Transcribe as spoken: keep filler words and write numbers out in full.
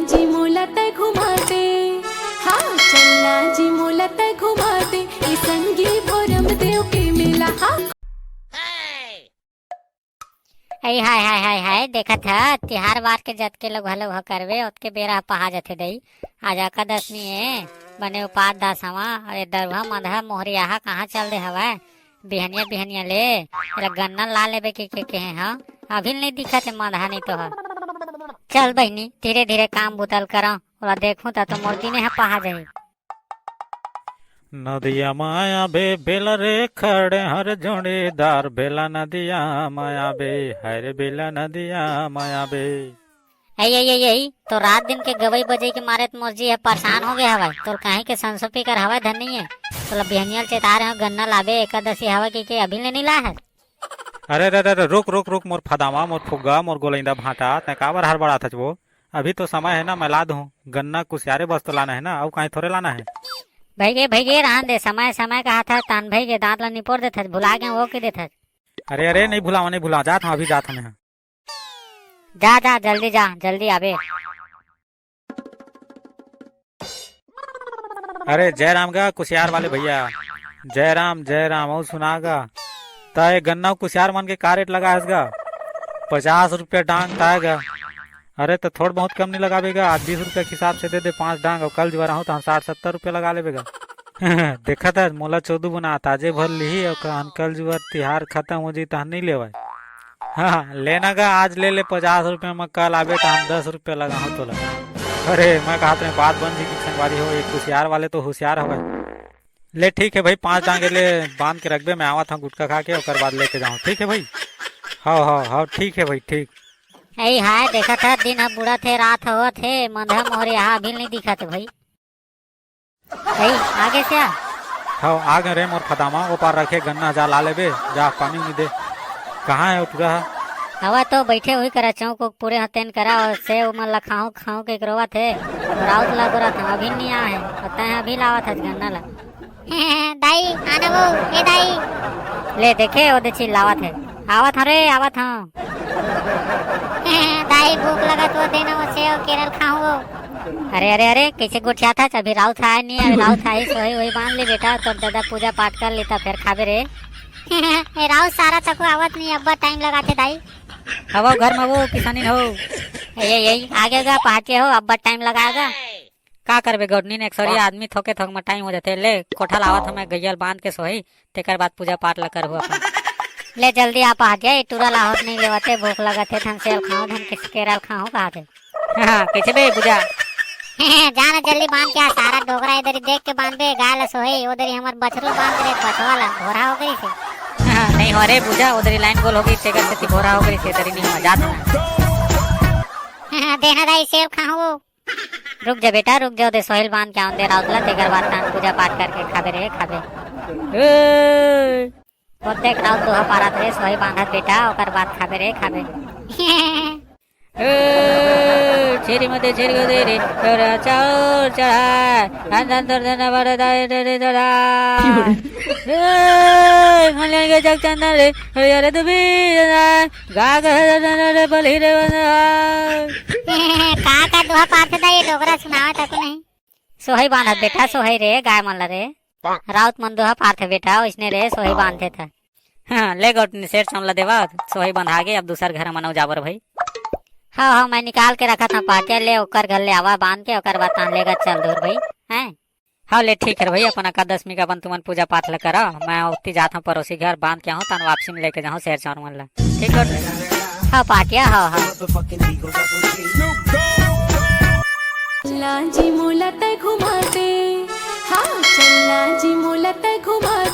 जी मोला तै घुमा दे, हाँ, चलना जी मोला तै घुमा दे, ए संगी भोरम देव के मेला, हाँ। ए हाय, हाय, हाय, हाय, देखत ह, तिहार बार के जतके लोग घलो ह करबे, ओतके बेरा ह पहा जथे दई। आज एकादशमी ए, बने उपास दास हवा, अउ ए दरुहा मंदहा मोहरियाहा कहाँ चल दे हवय? बिहनिया, बिहनिया ले, एला गन्ना ला लेबे के, के, केहे ह, अभी ले नइ दिखत हे मंदहा नइ तो ह। चल बहिनी, धीरे, धीरे काम बुता ल करव, ओला देखहूं त, त मोर दिने ह पहा जाही। नदिया माया बे बेला रे खड़े हर जोड़ीदार बेला नदिया माया बे, हरे बेला नदिया माया बे। ए, ए, ए, ए, तो रात दिन के गवई बजई के मारे त मोर जी ह परेशान हो गया हवय। तोर काहे के संसो पीकर हवय धन नइ हे। तोला बिहनिया ल चेता रहे हो, गन्ना लाबे, एकादशी हवय कहिके अभी ले नइ लाय हस। अरे, अरे, अरे, अरे, रुक, रुक, रुक, मोर फदामा, मोर फुग्गा, मोर गोलैंदा भांटा, तैं काबर हड़बड़ात हस वो? अभी तो समय हे ना, मैं ला दूहूं। गन्ना कुसियारे बस तो लाना हे ना, अउ काहीं थोरे लाना हे। भइगे, भइगे, रहन दे, समय, समय कहत हस, तहन भइगे, दांत ला निपोर देथस, भुला गेंव वो कहि देथस। अरे, अरे, नइ भुलावंव, नइ भुलावंव, जात हंव, अभी जात हंव मैं। जा, जा, जल्दी जा, जल्दी आबे। अरे जयराम गा, कुसियार वाले भइया, जयराम, जयराम। अउ सुना गा, तैं गन्ना अउ कुसियार मन के का रेट लगाय हस गा? पचास रुपया डांग ताय गा। अरे त थोड़ बहुत कम नइ लगाबे गा? आज बीस रुपया के हिसाब से दे दे पांच डांग, अउ कल जुवर आहूं त हम साठ सत्तर रुपया लगा लेबे गा। देखत हस, मोला चोदू बनात, आजे भर लिही अउ कहन कल जुवर तिहार खतम हो जही तहन नइ लेवय। हाँ, लेना गा, आज ले ले पचास रुपया म, कल आबे त हम दस रुपया लगाहूं तोला। अरे, मैं कहत रहें बात बन जही कि संगवारी हो, ए कुसियार वाले तो हुसियार हवय। ले ठीक हे भई, पांच डांग ले बांध के रखबे, मैं आवत हंव गुटखा खा के, ओकर बाद लेके जाहूं, ठीक हे भई? हव, हव, हव, ठीक हे भई, ठीक। ए हाय, देखत हस, दिन ह बुड़त हे, रात ह होत हे, मंदहा मोहरियाहा अभी नइ दिखत हे भई। ए, आगे से आ। हव, आ गेंव रे मोर फदामा, ओ पार रखे गन्ना, जा ला लेबे, जा पानी उनी दे। कहाँ हे ओ टूरा ह? हवय तो बइठे होही करा, चौक उक पूरे हों तेन करा, अउ सेव मन ला खाहूं, खाहूं कहिके रोवत हे। राउत ला गोरत हंव, अभी नइ आय हे, अउ तैं अभी लावत हस गन्ना ला। दाई, आना वो, ए दाई। ले देखे, ओ दे चिल्लावत हे। आवत हंव रे, आवत हंव। दाई, भूख लगत वो, देना वो सेव केरा ल खाहूं वो। अरे, अरे, अरे, कइसे गोठियात हस? अभी राउत ह आय नइ, अभी राउत ह आही, सोही वोही बांध ले बेटा, तोर ददा पूजा पाठ कर लिही त फेर खाबे रे। ए राउत सारा तको आवत नइ, अब्बड़ टाइम लगाथे दाई। हव घर म वो किसानी हो। ए, ए, ए, आगे गा पहाटिया हो, अब्बड़ टाइम लगाय गा। का करबे गौटनी ने, एक सरिया आदमी थोके थोक म टाइम हो जाथे। ले कोठा लावत हंव मैं, गइया ल बांध के सोही, तेकर बाद पूजा पाठ ला करहूं अपन। ले जल्दी आ पहाटिया, ए टूरा ला होत नइ लेवत हे, भूख लगत हे, धन सेव खाहूं, धन के केरा ल खाहूं कहत हे। हाँ, कइसे बे बुझा? जा ना जल्दी बांध के आ, सारा डोकरा ए दरी देख के बांधबे, गाय ला सोही, ओ दरी हमर बछरू बांध रे, बछवा ला भोरहा हो गइसे। हाँ, नइ हो रे बुझा, ओ दरी लाइन गोल हो गइसे, तेकर सेती भोरहा हो गइसे, ए दरी नइ हो, जात हंव। देना दाई सेव खाहूं। रुक जा बेटा, रुक जा, ओ दे सोही ल बांध के आवन दे राउत ला, तेकर बाद तहन पूजा पाठ करके खाबे रे, खाबे। ए! ओ देख राउत दोहा पारत रे, सोही बांधत बेटा, ओकर बाद खाबे रे, खाबे। ए, छेरी मते छेरी को दे रे, तोरा चाउर चढ़ाए, धन धन तोर धन बड़ दाए रे रे तोरा। ए, मलियन के जग चंदन रे, अरे यार तू भी जना, गा गा रे रे बलही रे बना। का का दोहा पारथे दा ये डोकरा सुनावत हे को नहीं? सोहई बांधत बेटा, सोहई रे, गाय मन ल रे। राउत मन दोहा पारथे बेटा, ओइसने रे, सोहई बांधथे त। हाँ, ले गौटनी सेर चाउर ल देवा, सोहई बंधा गे, अब दूसर घर मनऊ जाबर भई। हाँ, हाँ, मैं निकाल के रखत हंव पाटिया, ले ओकर घर ले आवा बांध के, ओकर बाद तहां लेगत चल दूर भई, हैं? हाँ, ले ठीक हे भई, अपन एकादशमी के अपन तुमन पूजा पाठ ल करा, मैं ओती जात हंव पड़ोसी घर, बांध के आहूं, तहां वापसी में लेके जाहूं सेर चाउर मन ल। ठीक गौटनी? हाँ, पाटिया, हाँ, हाँ। लाजी मोला तै घुमा दे, हाँ, चल लाजी मोला तै घुमा